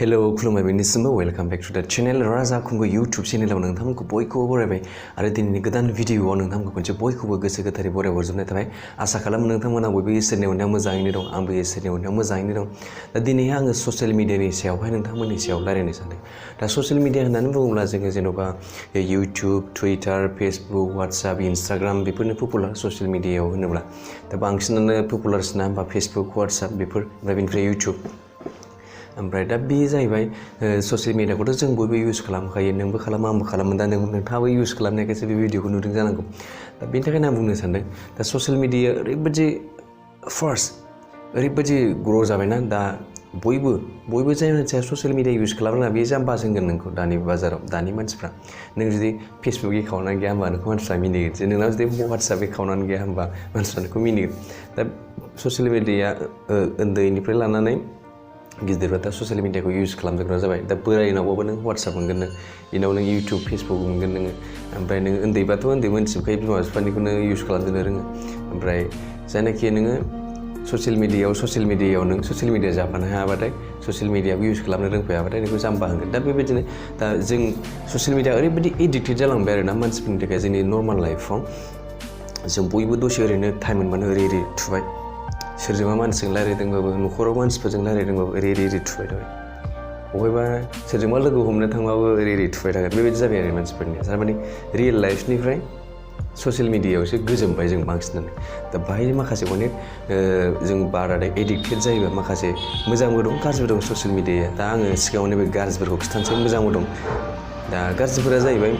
hello खुलुमबाय बेनिसिमबो welcome back to द channel राजा खुंगु यूट्यूब चैनलाव नोंथांमोनखौ बयखौबो बरायबाय आरो दिनैनि गोदान भिडिअआव नोंथांमोनखौ खनसे बयखौबो गोसो गोथारै बरायहरजोबनाय थाबाय आसा खालामो नोंथांमोना बयबो इसोरनि अननायाव मोजाङैनो दं आंबो इसोरनि अननायाव मोजाङैनो दं दा दिनैहाय आङो ससियेल मिडियानि सायावहाय नोंथांमोननि सायाव रायलायनो सानदों दा ससियेल मिडिया होननानै बुङोब्ला जोङो जेन'बा YouTube Twitter Facebook WhatsApp Instagram बेफोरनो पपुलार ससियेल मिडियायाव होनोब्ला दा बांसिनानो पपुलारसिना होनबा फेसबुक व्हाट्सएप बेफोर ओमफ्राय बेनिफ्राय यूट्यूब ओमफ्राय दा बे जाहैबाय ससियेल मिडियाखौथ' जों बयबो इउज खालामखायो नोंबो खालामो आंबो खालामो दा नोंथाङाबो इउज खालामनायखायसो बे भिडिअखौ नुदों जानांगौ दा बेनि थाखायनो आं बुंनो सानदों दा ससियेल मिडिया ओरैबायदि ग्र' जाबायना दा बयबो जाय मानसिया ससियेल मिडिया इउज खालामना बे जाम्बासो होनगोन नोंखौ दानि बाजाराव दानि मानसिफ्रा नों जुदि फेसबुक एकाउन्टआनो गैया होनबा नोंखौ मानसिफ्रा मिनिगोन जे नोंनाव जुदि व्हाट्सएप एकाउन्टआनो गैया होनबा मानसिफ्रा नोंखौ मिनिगोन दा ससियेल मिडिया उन्दैनिफ्राय लानानै गिदिरफ्रा दा ससियेल मिडियाखौ इउज खालामजोबग्रा जाबाय दा बोरायनावबाबो नों व्हाट्सएप मोनगोन नों बेनाव नों यूट्यूब फेसबुक मोनगोन नोङो ओमफ्राय नों उन्दैबाथ' उन्दै मोनथिजोबखायो बिमा बिफानिखौनो इउज खालामजोबनो रोङो ओमफ्राय जायनाखि नोङो ससियेल मिडियायाव नों ससियेल मिडिया जाफानो हायाबाथाय ससियेल मिडियाखौ इउज खालामनो रोंफायाबाथाय नोंखौ जाम्बा होनगोन दा बेबायदिनो दा जों ससियेल मिडिया ओरैबायदि एडिक्टेड जालांबाय आरोना मानसिफोरनि थाखाय जोंनि नर्माल लाइफआव जों बयबो दसे ओरैनो टाइम मोनबानो ओरै थुबाय सोरजोंबा मानसिजों रायज्लायदोंबाबो न'खराव मानसिफोरजों रायज्लायदोंबाबो ओरै थुबाय थाबाय बबेबा सोरजोंबा लोगो हमनो थांबाबो ओरै थुबाय थागोन बेबायदि जाबाय आरो मानसिफोरनिया थारमाने रियेल लाइफनिफ्राय ससियेल मिडियायावसो गोजोमबाय जों बांसिनानो दा बाहाय माखासे अनेक जों बाराद्राय एडिक्टेड जायोबा माखासे मोजांबो दं गाज्रिबो दं ससियेल मिडियाया दा आङो सिगाङावनो बे गाज्रिफोरखौ खिथानोसै मोजांबो दं दा गाज्रिफोरा जाहैबाय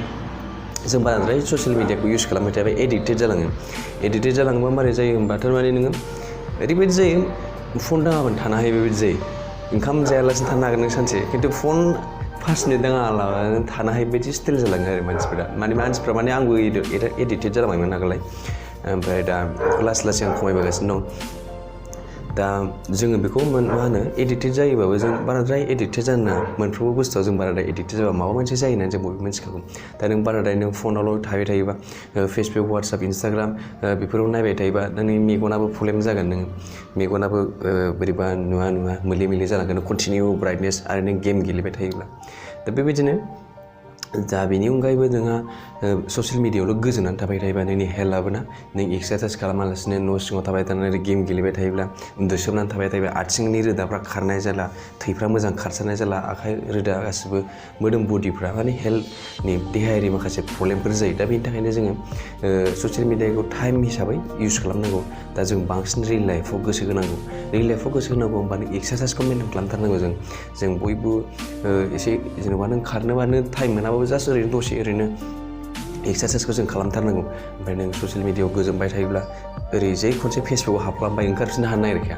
जों बाराद्राय ससियेल मिडियाखौ इउज खालामबाय थाबाय एडिक्टेड जालाङोबा मारै जायो होनबा थारमाने नोङो ओरैबायदि जायो फन दाङाबानो थानो हायो बेबायदि जायो ओंखाम जायालासिनो थानो हागोन नों सानसे खिन्थु फन 5 मिनिट दाङालाबानो थानो हायै बायदि स्टाइल जालाङो आरो मानसिफ्रा माने आंबो एडिक्टेड जालांबायमोन आगोलाय ओमफ्राय दा लासै लासै आं खमायबोगासिनो दं दा जोङो बेखौ मा होनो एडिक्टेड जायोबाबो जों बाराद्राय एडिक्टेड जानो नाङा मोनफ्रोमबो बुस्थुआव जों बाराद्राय एडिक्टेड जाबा माबा मोनसे जायो होननानै जों बयबो मिथिखागौ दा नों बाराद्राय नों फनावल' थाबाय थायोबा फेसबुक व्हाट्सएप इंस्टाग्राम बेफोराव नायबाय थायोबा नोंनि मेगनाबो प्रब्लेम जागोन नोङो मेगनाबो बोरैबा नुवा मोले जालांगोन कन्टिनिउ ब्राइटनेस आरो नों गेम गेलेबाय थायोब्ला दा बेबायदिनो दा बेनि अनगायैबो नोंहा ससियेल मिडियायावल' गोजोनानै थाबाय थायोबा नोंनि हेल्थआबो ना नों एक्सारसाइस खालामालासिनो न' सिङाव थाबाय थानानै गेम गेलेबाय थायोब्ला उन्दुसोमनानै थाबाय थायोबा आथिंनि रोदाफ्रा खारनाय जाला थैफ्रा मोजां खारसारनाय जाला आखाइ रोदा गासिबो मोदोम बडिफ्रा माने हेल्थनि देहायारि माखासे प्रब्लेमफोर जायो दा बेनि थाखायनो जोङो ससियेल मिडियाखौ टाइम हिसाबै इउज खालामनांगौ दा जों बांसिन रियेल लाइफआव गोसो होनांगौ होमबा नों एक्सारसाइसखौ मेइनटेन खालामथारनांगौ जों बयबो एसे जेनेबा नों खारनोबा नों टाइम मोनाबाबो जास्ट ओरैनो दसे ओरैनो एक्सारसाइसखौ जों खालामथारनांगौ ओमफ्राय नों ससियेल मिडियायाव गोजोमबाय थायोब्ला ओरै जै खनसे फेसबुकआव हाबलांबाय ओंखारफिननो हानो नागिरखाया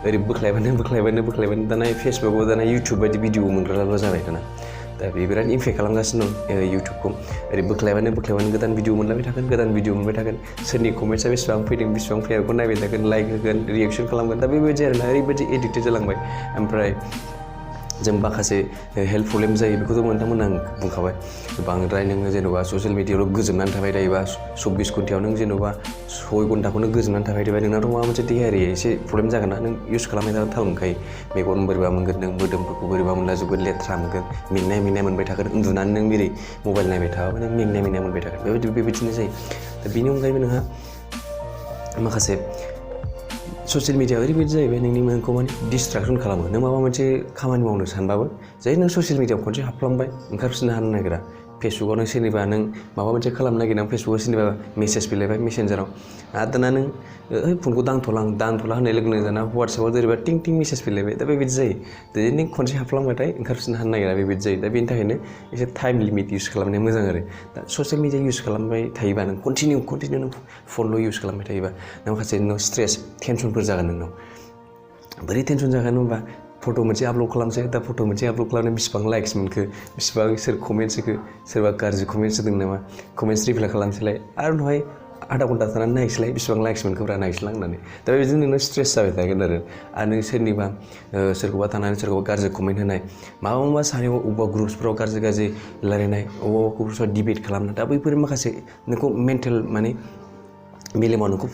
ओरै बोख्लायबानो दाना फेसबुकआव दाना यूट्यूब बायदि भिडिअ मोनग्राल' जाबाय दाना दा बे बिराद इमपेक्ट खालामगासिनो दं यूट्यूबखौ ओरै बोख्लायबानो गोदान भिडिअ मोनबाय थागोन सोरनि कमेन्ट्सआ बेसेबां फैदों बेसेबां फैयाखौ नायबाय थागोन लाइक होगोन रिएक्सन खालामगोन दा बेबायदि आरोना ओरैबायदि एडिक्टेड जालांबाय ओमफ्राय जों माखासे हेल्थ प्रब्लेम जायो बेखौथ' नोंथांमोन आं बुंखाबाय बांद्राय नोङो जेन'बा ससियेल मिडियायावल' गोजोमनानै थाबाय थायोबा 24 घन्टायाव नों जेन'बा 6 घन्टाखौनो गोजोमनानै थाबाय थायोबा नोंनाथ' माबा मोनसे देहायारि एसे प्रब्लेम जागोन ना नों इउज खालामबाय थानो थाल मोनखायो मेगन बोरैबा मोनगोन नों मोदोमफोरखौ बोरैबा मोनलाजोबगोन लेथ्रा मोनगोन मेंनाय मोनबाय थागोन उन्दुनानै नों बेरै मबाइल नायबाय थाबाबो नों मेंनाय मोनबाय थागोन बेबायदिनो जायो दा बेनि अनगायैबो नोंहा माखासे ससियेल मिडिया ओरैबायदि जाहैबाय नोंनि मेगनखौ माने डिसट्राक्सन खालामो नों माबा मोनसे खामानि मावनो सानबाबो जै नों ससियेल मिडियायाव खनसे हाबफ्लांबाय ओंखारफिननो हानो नागिरा फेसबुकआव नों सोरनिबा नों माबा मोनसे खालामनो नागिरनानै फेसबुकआव सोरनिबा मेसेज फैलायबाय मेसेन्जाराव आरो दाना नों फनखौ दांथ'ला होननाय लोगो लोगो दाना व्हाट्सएपआव जेरैबा टिं मेसेज फैलायबाय दा बेबायदि जायो दा नों खनसे हाबफ्लांबाथाय ओंखारफिननो हानो नागिरा बेबायदि जायो दा बेनि थाखायनो एसे टाइम लिमिट इउज खालामनाया मोजां आरो दा ससियेल मिडिया इउज खालामबाय थायोबा नों कन्टिनिउ नों फनल' इउज खालामबाय थायोबा नों माखासे नों स्ट्रेस टेनसनफोर जागोन नोंनाव बोरै टेनसन जागोन होनबा फट' मोनसे आपल'ड खालामसै दा फट' मोनसे आपल'ड खालामनानै बेसेबां लाइक्स मोनखो बेसेबां सोर कमेन्ट्स होखो सोरबा गाज्रि कमेन्ट्स होदों नामा कमेन्ट्स रिप्लाइ खालामसैलाय आरो उनावहाय आधा घन्टा थानानै नायसैलाय बेसेबां लाइक्स मोनखोब्रा नायसैलां होननानै दा बेबायदिनो नोंनाव स्ट्रेस जाबाय थागोन आरो नों सोरनिबा सोरखौबा थानानै सोरखौबा गाज्रि कमेन्ट होनाय माबा सानैयाव अबेबा ग्रुप्सफ्राव गाज्रि रायलायनाय अबेबा ग्रुप्सफ्राव डिबेट खालामनाय दा बैफोर माखासे नोंखौ मेन्टेल माने मेलेमाव नोंखौ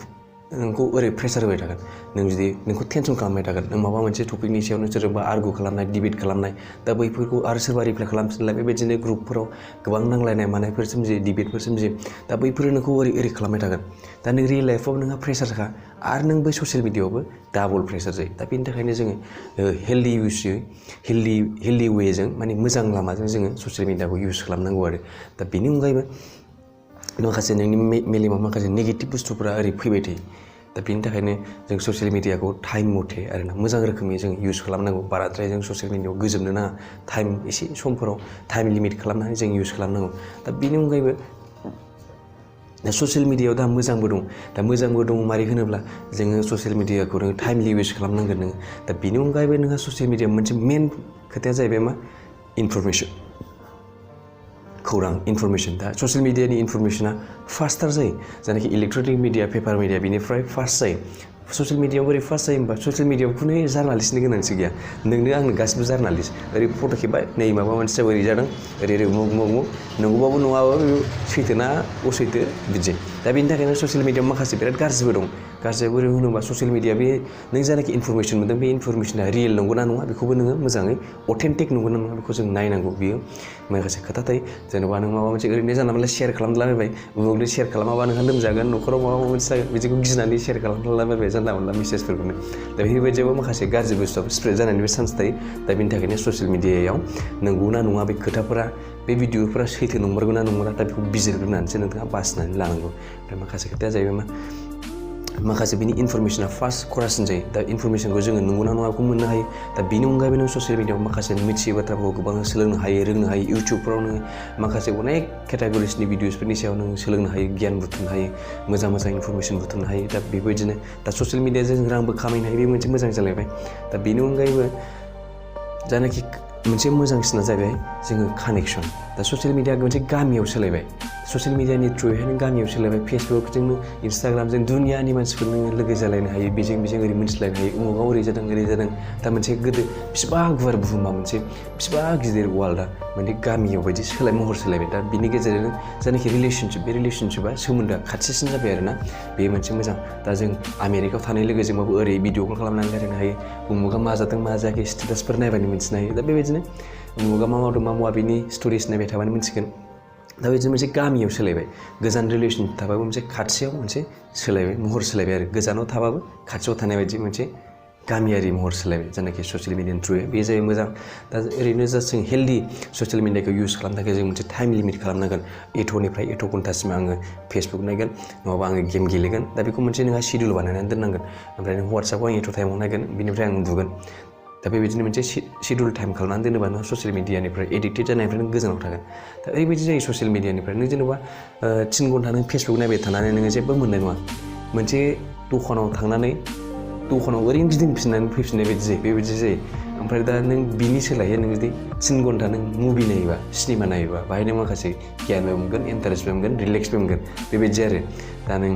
नोंखौ ओरै प्रेसार होबाय थागोन नों जुदि नोंखौ टेनसन खालामबाय थागोन नों माबा मोनसे टपिकनि सायाव नों सोरजोंबा आर्गु खालामनाय डिबेट खालामनाय दा बैफोरखौ आरो सोरबा रिप्लाइ खालामफिनलाय बेबायदिनो ग्रुपफोराव गोबां नांलायनाय मानायफोर सोमजियो डिबेटफोर सोमजियो दा बैफोरो नोंखौ ओरै खालामबाय थागोन दा नों रियेल लाइफआव नोंहा प्रेसारखा आरो नों बै ससियेल मिडियायावबो डाबल प्रेसार जायो दा बेनि थाखायनो जोङो हेल्दि इउसयै हेल्दि वेजों माने मोजां लामाजों जोङो ससियेल मिडियाखौ इउस खालामनांगौ आरो दा बेनि अनगायैबो माखासे नोंनि मेलेमाव माखासे नेगेटिभ बुस्थुफोरा ओरै फैबाय थायो दा बेनि थाखायनो जों ससियेल मिडियाखौ टाइम मथे आरोना मोजां रोखोमै जों इउस खालामनांगौ बाराद्राय जों ससियेल मिडियायाव गोजोमनो नाङा टाइम एसे समफोराव टाइम लिमिट खालामनानै जों इउस खालामनांगौ दा बेनि अनगायैबो दा ससियेल मिडियायाव दा मोजांबो दं मारै होनोब्ला जोङो ससियेल मिडियाखौ नोङो टाइमलि इउस खालामनांगोन नोङो दा बेनि अनगायैबो नोंहा ससियेल मिडियायाव मोनसे मेन खोथाया जाहैबाय मा इनफरमेसन खौरां इनफरमेसन दा ससियेल मिडियानि इनफरमेसना फास्टार जायो जायनाखि इलेक्ट्रनिक मिडिया पेपार मिडिया बेनिफ्राय फास्ट जायो ससियेल मिडियायाव बोरै फास्ट जायो होनबा ससियेल मिडियायाव खुनु जार्नालिस्टनि गोनांथि गैया नोंनो आंनो गासिबो जार्नालिस्ट ओरै फट' खेबबाय नै माबा मोनसे ओरै जादों ओरै उमुक नंगौबाबो नङाबाबो सैथोना असैथो बिदि दा बेनि थाखायनो ससियेल मिडियायाव माखासे बिराद गाज्रिबो दं गाज्रिया बोरै होनोबा ससियेल मिडिया बे नों जायनाखि इनफरमेसन मोनदों बे इनफरमेसना रियेल नंगौना नङा बेखौबो नोङो मोजाङै अथेन्टिक नंगौना नङा बेखौ जों नायनांगौ बियो माखासे खोथा थायो जेनेबा नों माबा मोनसे ओरैनो जानला मोनला शेयार खालामलाबायबाय उमुकनो शेयार खालामाबा नोंहा लोमजागोन न'खराव माबा मोनसे जागोन बिदिखौ गिनानै शेयार खालामलाबायबाय जानला मोनला मेसेजफोरखौनो दा बेफोरबायदियावबो माखासे गाज्रि बुस्थुआ स्प्रेड जानायनिबो चान्स थायो दा बेनि थाखायनो ससियेल मिडियायाव नंगौना नङा बे खोथाफोरा बे भिडिअफोरा सैथो नंमारगौना नंमारा दा बेखौ बिजिरग्रोनानैसो नोंथाङा बासिनानै लानांगौ ओमफ्राय माखासे खोथाया जाहैबाय मा माखासे बिनि इनफरमेसना फास्ट खरासिन जायो दा इनफरमेसनखौ जोङो नंगौना नङाखौ मोननो हायो दा बेनि अनगायैबो नों ससियेल मिडियायाव माखासे मिथियै बाथ्राफोरखौ गोबां सोलोंनो हायो रोंनो हायो इउटुबफ्राव नोङो माखासे अनेक केटागरिसनि भिडिअसफोरनि सायाव नों सोलोंनो हायो गियान बुथुमनो हायो मोजां इनफरमेसन बुथुमनो हायो दा बेबायदिनो दा ससियेल मिडियाजों जों रांबो खामायनो हायो बे मोनसे मोजां जालायबाय दा बेनि अनगायैबो जायनाखि मोनसे मोजांसिना जाहैबाय जोङो कानेक्सन दा ससियेल मिडिया मोनसे गामियाव सोलायबाय ससियेल मिडियानि थ्रुयैहाय नों गामियाव सोलायबाय फेसबुकजोंनो इन्सटाग्रामजों दुनियानि मानसिफोर नोङो लोगो जालायनो हायो बेजों ओरै मिन्थिलायनो हायो उमुगाव ओरै जादों दा मोनसे गोदो बिसिबा गुवार बुहुमा मोनसे बिसिबा गिदिर वार्ल्डआ माने गामियाव बायदि महर सोलायबाय दा बिनि गेजेरजों जायनाखि रिलेसनशिप बे रिलेसनशिपा सोमोन्दोआ खाथिसिन जाबाय आरोना बे मोनसे मोजां दा जों आमेरिकायाव थानाय लोगोजोंबाबो ओरै भिडिअ कल खालामनानै रायलायनो हायो उमुगा मा जादों मा जायाखै स्टेटासफोर नायबानो मिन्थिनो हायो दा बेबायदिनो उमुगा मा मावदों मा मावा बिनि स्ट'रिस नायबाय थाबानो मिन्थिगोन दा बिदिनो मोनसे गामियाव सोलायबाय गोजान रिलेसन थाबाबो मोनसे खाथियाव मोनसे सोलायबाय महर सोलायबाय आरो गोजानाव थाबाबो खाथियाव थानाय बायदि मोनसे गामियारि महर सोलायबाय जायनाखि ससियेल मिडियानि थ्रुयै बे जायो मोजां दा ओरैनो जास्ट जों हेल्दि ससियेल मिडियाखौ इउस खालामनो थाखाय जों मोनसे टाइम लिमिट खालामनांगोन एथ'निफ्राय एथ' घन्टासिम आङो फेसबुक नायगोन नङाबा आङो गेम गेलेगोन दा बेखौ मोनसे नोंहा शिडिउल बानायनानै दोननांगोन ओमफ्राय नों वाट्सएपआव आं एथ' टाइमाव नायगोन बिनिफ्राय आं उन्दुगोन दा बेबायदिनो मोनसे शिडिउल टाइम खालामनानै दोनोबा नों ससियेल मिडियानिफ्राय एडिक्टेड जानायनिफ्राय नों गोजानाव थागोन दा ओरैबायदि जायो ससियेल मिडियानिफ्राय नों जेनेबा 3 घन्टा नों फेसबुक नायबाय थानानै नोङो जेबो मोननाय नङा मोनसे दखानाव थांनानै दखानाव ओरैनो गिदिंफिननानै फैफिननाय बायदि जायो बेबायदि जायो ओमफ्राय दा नों बिनि सोलायै नों जुदि 3 घन्टा नों मुभि नायोबा सिनेमा नायोबा बाहाय नों माखासे गियानबो मोनगोन इन्टारेस्टबो मोनगोन रिलेक्सबो मोनगोन बेबायदि आरो दा नों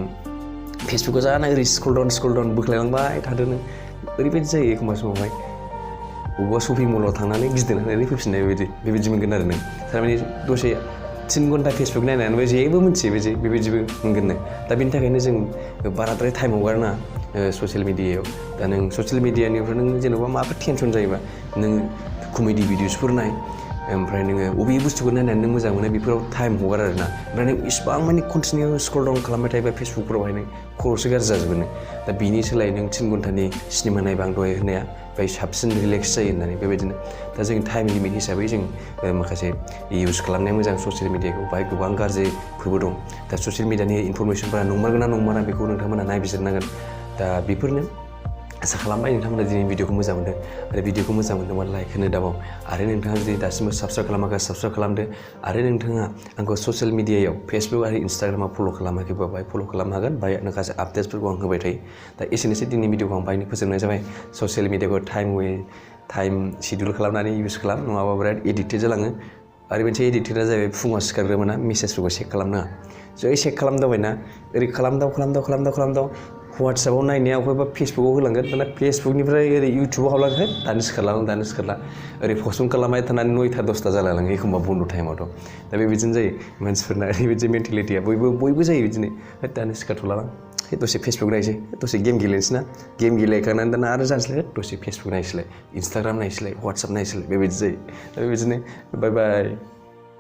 फेसबुकआव जाना ओरै स्क्रल डाउन बोख्लायलांबाय थादो नों ओरैबायदि जायो एखमबा समावहाय बबेबा शपिं मलाव थांनानै गिदिंनानै फैफिननाय बेबायदि मोनगोन आरो नों थारमाने दसे 3 घन्टा फेसबुक नायनानैबो जेबो मिन्थियै बेबायदिबो मोनगोन नों दा बेनि थाखायनो जों बाराद्राय टाइम हगारनाङा ससियेल मिडियायाव दा नों ससियेल मिडियानिफ्राय नों जेनेबा माबाफोर टेनसन जायोबा नों कमेडि भिडिअसफोर नाय ओमफ्राय नोङो बबे बुस्थुखौ नायनानै नों मोजां मोनो बेफोराव टाइम हगार आरोना ओमफ्राय नों इसिबां माने कन्टिनिउ स्क्रल डाउन खालामबाय थायोबा फेसबुकफोरावहाय नों खर'सो गाज्रि जाजोबो नों दा बिनि सोलायै नों 3 घन्टानि सिनेमा नायबा आं दहाय होनाया बाय साबसिन रिलेक्स जायो होननानै बेबायदिनो दा जों टाइम लिमिट हिसाबै जों माखासे इउस खालामनाया मोजां ससियेल मिडियाखौ बाहाय गोबां गाज्रिफोरबो दं दा ससियेल मिडियानि इनफरमेसनफोरा नंमारगोना नंमारा बेखौ नोंथांमोना नायबिजिरनांगोन दा बेफोरनो आसा खालामबाय नोंथांमोना दिनै भिडिअखौ मोजां मोनदों आरो भिडिअखौ मोजां मोनदोंबा लाइक होनो दाबाव आरो नोंथाङा जुदि दासिमबो साबस्क्राइब खालामाखै साबस्क्राइब खालामदो आरो नोंथाङा आंखौ ससियेल मिडियायाव फेसबुक आरो इन्सटाग्रामाव फल' खालामाखैबा बाहाय फल' खालामनो हागोन बाहाय माखासे आपडेट्सफोरखौ आं होबाय थायो दा एसेनोसै दिनै भिडिअखौ आं बाहायनो फोजोबनाय जाबाय ससियेल मिडियाखौ टाइम शिडिउल खालामनानै इउस खालाम नङाबा बिराद एडिक्टेड जालाङो आरो मोनसे एडिक्टेडा जाहैबाय फुङाव सिखारग्रोमोना मेसेजफोरखौ चेक खालामनाङा जै चेक खालामदावबायना ओरै खालामदाव वाट्सएपआव नायनाया अबेबा फेसबुकआव होलांगोन दाना फेसबुकनिफ्राय ओरै इउटुबाव हाबलांगोन दानो सिखारला ओरै पस्टन खालामबाय थानानै 9टा 10टा जालायलाङो एखमबा बन्द' टाइमावथ' दा बेबायदिनो जायो मानसिफोरना ओरैबायदि मेन्टेलिटिया बयबो जायो बिदिनो दानो सिखारथ'लालां दसे फेसबुक नायसै दसे गेम गेलेनोसै ना गेम गेलेखांनानै दाना आरो जानोसैलाय दसे फेसबुक नायसैलाय इन्सटाग्राम नायसैलाय वाट्सएप नायसैलाय बेबायदि जायो दा बेबायदिनो बाय बाय